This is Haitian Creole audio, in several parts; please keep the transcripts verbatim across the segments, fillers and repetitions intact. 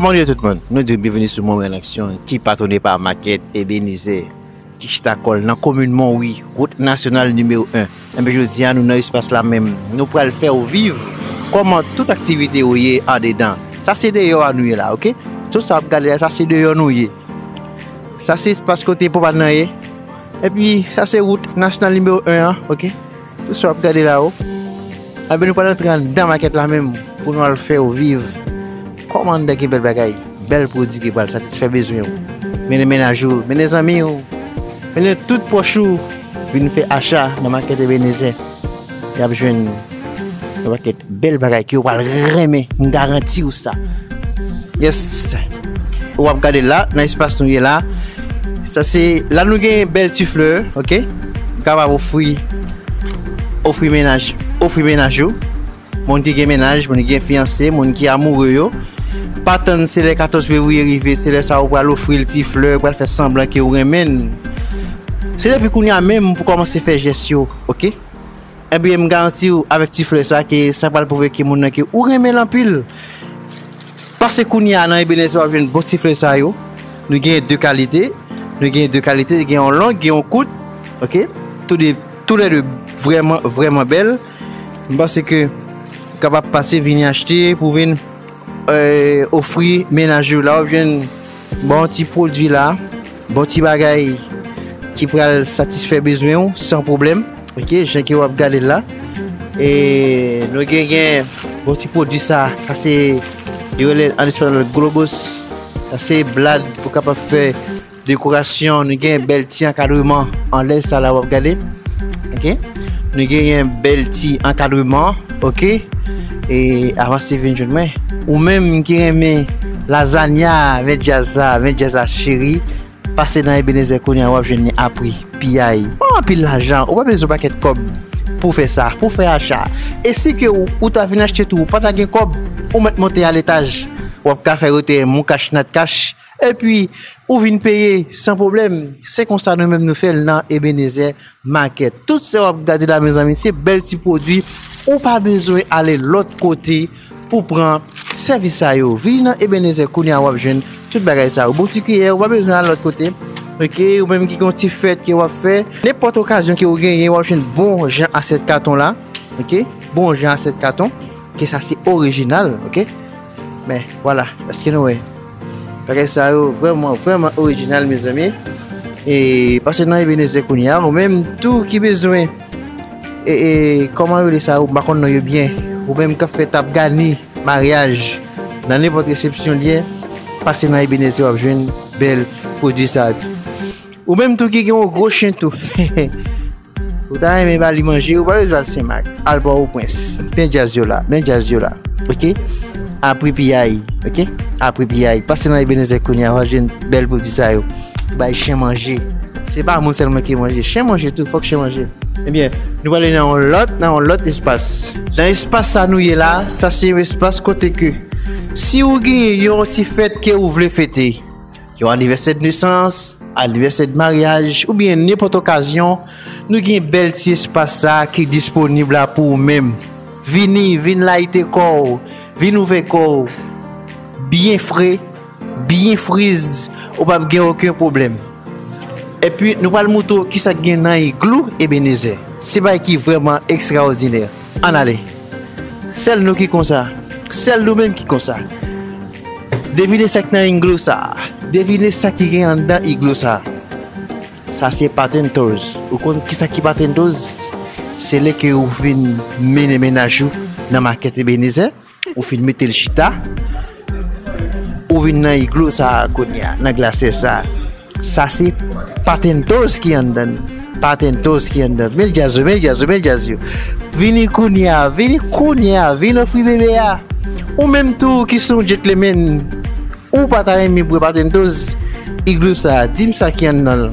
Bonjou tout moun, nou di w byenveni sou Moman an Aksyon ki patwone pa Makèt Ebenezer ki chita kò l nan komin Monwi, wout nasyonal nimewo en. Enben jodi a nou nan espas la menm, nou pral fè w viv kòman tout aktivite yo ye andedan. Sa se deyò a nou ye la, oke? Tout sa w ap gade la, sa se deyò nou ye. Sa se espas kote pwopad nan ye. Epi sa se wout nasyonal nimewo en an, oke? Tout sa w ap gade la, o. Enben nou pral antre anndan makèt la menm pou nou al fè w viv kòman anndan gen bèl bagay, bèl pwodui ki pral satisfè bezwen w. Mennen mennaj ou, mennen zanmi w, mennen tout pwòch ou vin fè acha nan makèt Ebenezer. Y ap jwenn yon pakèt bèl bagay ke w pral renmen, m garanti w sa. Yes. W ap gade la, nan espas nou ye la. Sa se, la nou gen bèl ti flè, oke? Ou kapab ofri, ofri mennaj, ofri mennaj ou. Moun ki gen mennaj, moun ki gen fiyanse, moun ki amoure yo. Pa tann se lè katòz fevriye rive, se lè sa ou pral ofri l ti flè, ou pral fè sanblan ke ou renmen l. Se depi kounye a menm pou kòmanse fè jès yo, oke? Ebyen, m garanti w, avèk ti flè sa, ke sa pral pwouve ke moun nan ke ou renmen l anpil. Pase kounye a nan Ebenezer, w ap jwenn bon ti flè sa yo. Nou gen de kalite. Nou gen de kalite. Gen yon long, gen yon kout. Oke? Tou de, tou lè de vrèman, vrèman bèl. M panse ke w kapab pase, vini achte pou vin, eh, ofri mennaj ou. La w ap jwenn bon ti pwodui la, bon ti bagay ki pral satisfè bezwen w san pwoblèm. Oke, jan ke w ap gade l la. E nou gen, gen bon ti pwodui sa, sa se, yo rele an espanyòl globos. Sa se blad pou kapab fè dekorasyon. Nou gen bèl ti ankadreman anlè sa la w ap gade. Oke? Nou genyen bèl ti ankadreman, oke? E avanse vin jwenn mwen. Ou menm ki renmen lazanya, men djaz la, men djaz la cheri, pase nan Ebenezer kounye a, w ap jwenn li a pri piyay. Pa anpil lajan, ou pa bezwen pakèt kòb pou fè sa, pou fè acha. E si ke ou, ou ta vin achte tou, ou pa ta gen kòb, ou mèt monte a letaj. W ap ka fè retire mon kach, nat kach, epi ou vin peye san pwoblèm. Se konsa nou menm nou fè l nan Ebenezer Market. Tout sa w ap gade la, mezanmi, se bèl ti pwodui. Ou pa bezwen ale lòt kote pou pran sèvis sa yo. Vini nan Ebenezer kounye a, w ap jwenn tout bagay sa yo. Bon ti kiyè, ou pa bezwen al lòt kote. Oke, ou menm ki gen yon ti fèt ke w ap fè, nenpòt okazyon ke ou genyen, w ap jwenn bon jan asyèt katon la. Oke, bon jan asyèt katon. Ke sa se orijinal, oke? Men, vwala, èske nou wè? Bagay sa yo vrèman, vrèman orijinal, mezanmi. E pase nan Ebenezer kounye a, ou menm tou ki bezwen, e, e, kòman yo rele sa, ou pa konn non yo byen, ou menm k ap fè tap gani, maryaj, nan nenpòt resepsyon l ye, pase nan Ebenezer, w ap jwenn bèl pwodui sa yo. Ou menm tou ki gen yon gwo chen tou. Ou ta renmen ba li manje, ou pa bezwen al Senmak, al Pòtoprens. Men djaz yo la, men djaz yo la. Oke? A pri piyay, oke? A pri piyay. Pase nan Ebenezer kounye a, w a jwenn bèl pwodui sa yo. Bay chen manje. Se pa moun sèlman ki manje. Chen manje tou, fòk chen manje. Ebyen, nou prale nan yon lòt, nan yon lòt espas. Nan espas sa nou ye la, sa se yon espas kote ke si ou gen yon ti fèt ke ou vle fete, yon anivèsè de nesans, anivèsè de maryaj, oubyen nenpòt okazyon, nou gen bèl ti espas sa ki disponib la pou ou menm. Vini, vin layite kò w, vin ouvè kò w, byen fre, byen friz, ou p ap gen okenn pwoblèm. Epi, nou pral moutre w kisa k gen nan iglou Ebenezer. Se bagay ki vrèman ekstraòdinè. Ann ale. Sèl nou ki konsa. Sèl nou menm ki konsa. Devine sa k nan iglou sa. Devine sa ki gen anndan iglou sa. Sa se Patentoz. Ou konn kisa ki Patentoz? Se lè ke ou vin mennen mennaj ou nan makèt Ebenezer, ou fin mete l chita, ou vin nan iglou sa a kounye a, nan glasè sa a. Sa se Patentoz ki anndan l. Patentoz ki anndan l. Men djaz yo, men djaz yo, men djaz yo. Vini kounye a, vini kounye a, vin ofri bebe a. Ou menm tou ki se yon gentleman, ou pa ta renmen bwè Patentoz, iglou sa a, di m sa ki anndan l.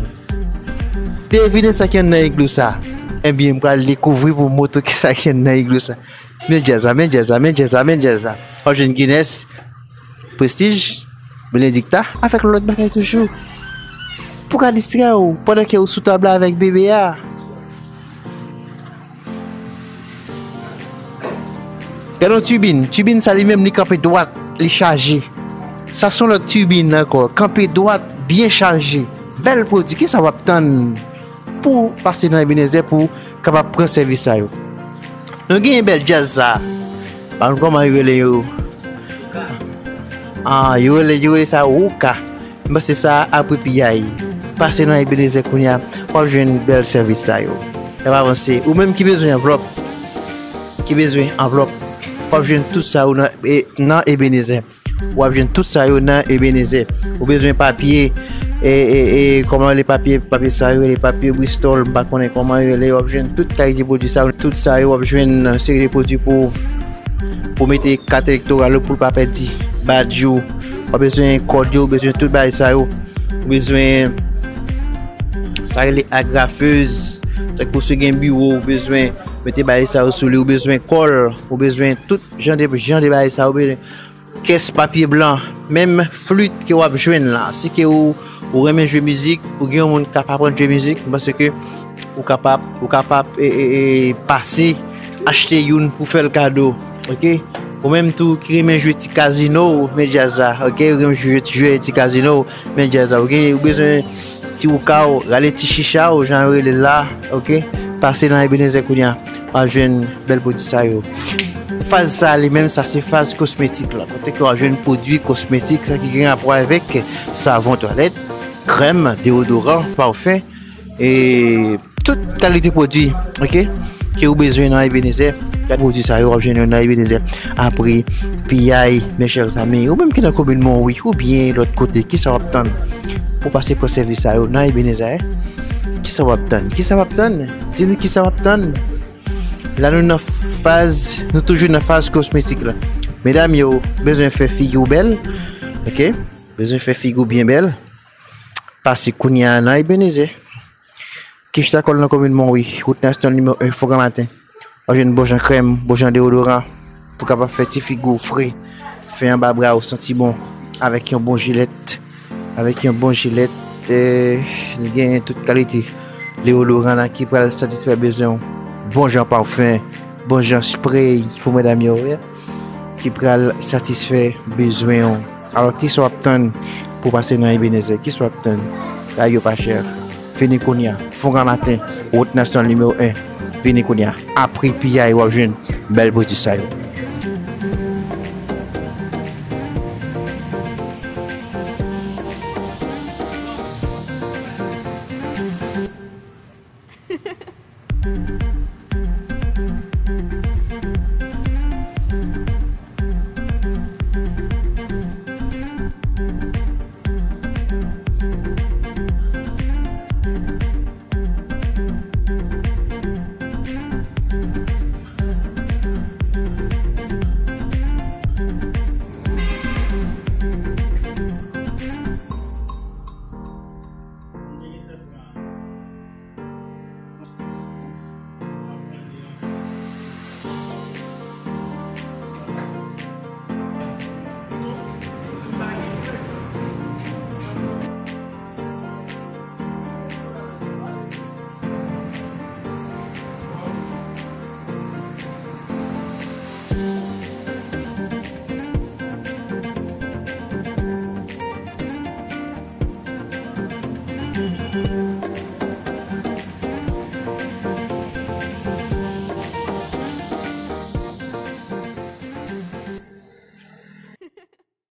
Devine sa ki anndan iglou sa. Ebyen, m pral dekouvri pou m montre w kisa ki anndan iglou sa. Men djaz la, men djaz la, men djaz la, men djaz la. W ap jwenn Guinness, Prestige, Benedicta, avèk lòt bagay toujou. Pou ka distrè w pandan ke w sou tab la avèk bebe a. Gade yon tibin. Tibin sa li menm li kanpe dwat, li chaje. Sa se yon lòt tribin ankò. Kanpe dwat, byen chaje. Bèl pwodui. Kisa w ap tann pou w pase nan Ebenezer pou w kapab pran sèvis sa yo? Nou gen bèl djaz sa. Pa konn kòman yo rele yo. Ah, yo rele, yo rele sa Woka. M panse sa apre piyay. Pase nan Ebenezer kounye a, w ap jwenn bèl sèvis sa yo. N ap avanse. Ou menm ki bezwen anvlòp, ki bezwen anvlòp, w ap jwenn tout sa yo nan, e, nan Ebenezer. W ap jwenn tout sa yo nan Ebenezer. Ou bezwen papye, e, e, e, kòman rele papye, papye sa yo rele papye Bristol, m pa konnen kòman yo rele, w ap jwenn tout kalite pwodui sa yo, tout sa yo, w ap jwenn seri de pwodui pou, pou mete kat elektoral ou pou l pa pèdi badj ou. W ap bezwen kòd yo, ou bezwen tout bagay sa yo. Ou bezwen sa rele agrafez, tankou si w gen biwo, ou bezwen mete bagay sa yo sou li, ou bezwen kòl, ou bezwen tout jan de, jan de bagay sa yo, ou bezwen kès papye blan, menm flit ke w ap jwenn la. Si ke ou, ou renmen jwe mizik, ou gen yon moun k ap aprann jwe mizik, m panse ke ou kapab, ou kapab, e, e, e, pase, achte youn pou fè l kado, oke? Ou menm tou ki renmen jwe ti kazino, men djaz la, oke? Ou renmen jwe, jwe ti kazino, men djaz la, oke? Ou bezwen ti wouka w, rale ti chicha w, jan yo rele l la, oke? Pase nan Ebenezer kounye a, w ap jwenn bèl pwodui sa yo. Faz sa li menm, sa se faz kosmetik la. Kote ke w ap jwenn pwodui kosmetik, sa ki gen rapò avèk savon twalèt, krèm, deodoran, pafen, e tout kalite pwodui, oke, ke ou bezwen nan Ebenezer. Gade pwodui sa yo, w ap jwenn yo nan Ebenezer. Apre piyay, mes chers amis, ou menm ki nan komin Monwi, oubyen lòt kote, kisa w ap tann pou pase pran sèvis sa yo nan Ebenezer? Kisa w ap tann? Kisa w ap tann? Di nou kisa w ap tann. La nou nan faz, nou toujou nan faz kosmetik la. Medam yo bezwen fè figi w bèl, oke? Bezwen fè figi w byen bèl. Pase kounye a nan Ebenezer. Ki chita kò l nan komin Monwi, wout nasyonal nimewo en, Fò Granmaten. W ap jwenn bon jan krèm, bon jan deodoran, pou kapab fè ti figi w fre, fè anba bra w santi bon, avèk yon bon jilèt, avèk yon bon jilèt, eh, li gen tout kalite deodoran la ki pral satisfè bezwen w. Bon jan pafen, bon jan spray pou medam yo, wi, ki pral satisfè bezwen w. Alò, kisa w ap tann pou pase nan Ebenezer? Kisa w ap tann? Bagay yo pa chè. Vini kounye a. Fò Granmaten, wout nasyonal nimewo en. Vini kounye a. Apre piyay, w ap jwenn bèl pwodui sa yo.